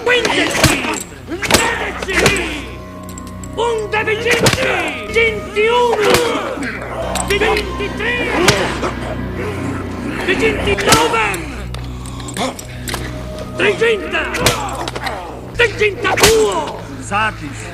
Quindici! Dodici! Undici! Ventiunu! Ventitré! Ventinove! Trecento! Trecentodue! Satis!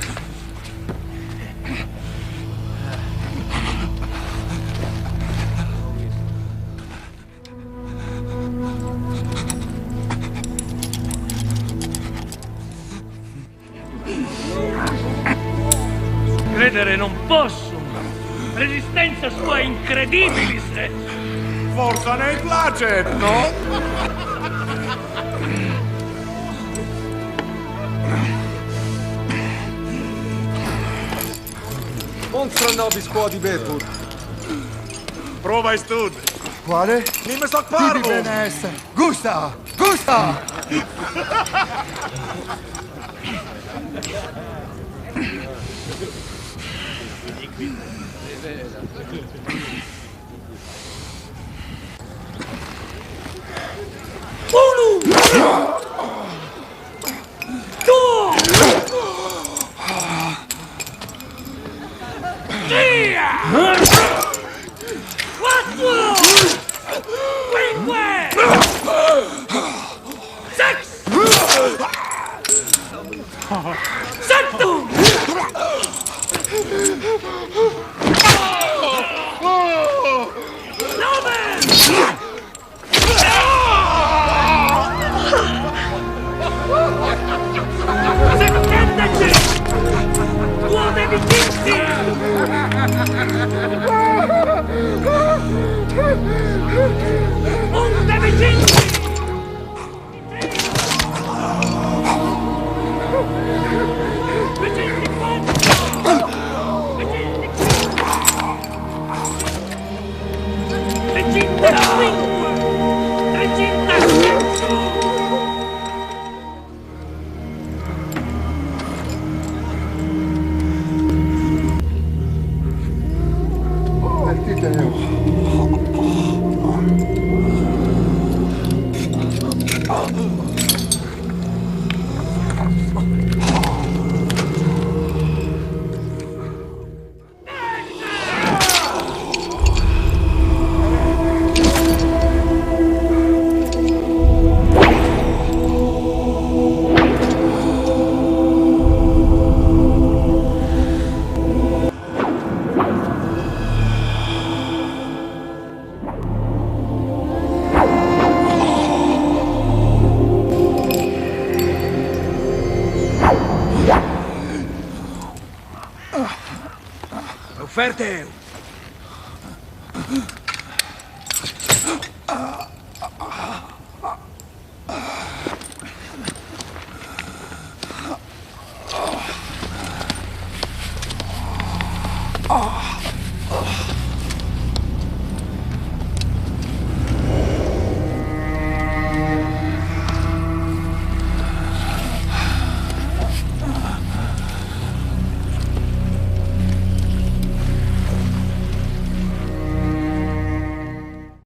Credere non posso! Resistenza sua incredibilis! Forza ne placet, no? Monstra nobis quod ibetur. Prova est ud. Quale? Nimis hoc parvum. Tibi bene esse. Gusta! Gusta! Unu! Due! Tre! Quattro! Cinque! Six! Seven! Nove! Oferte!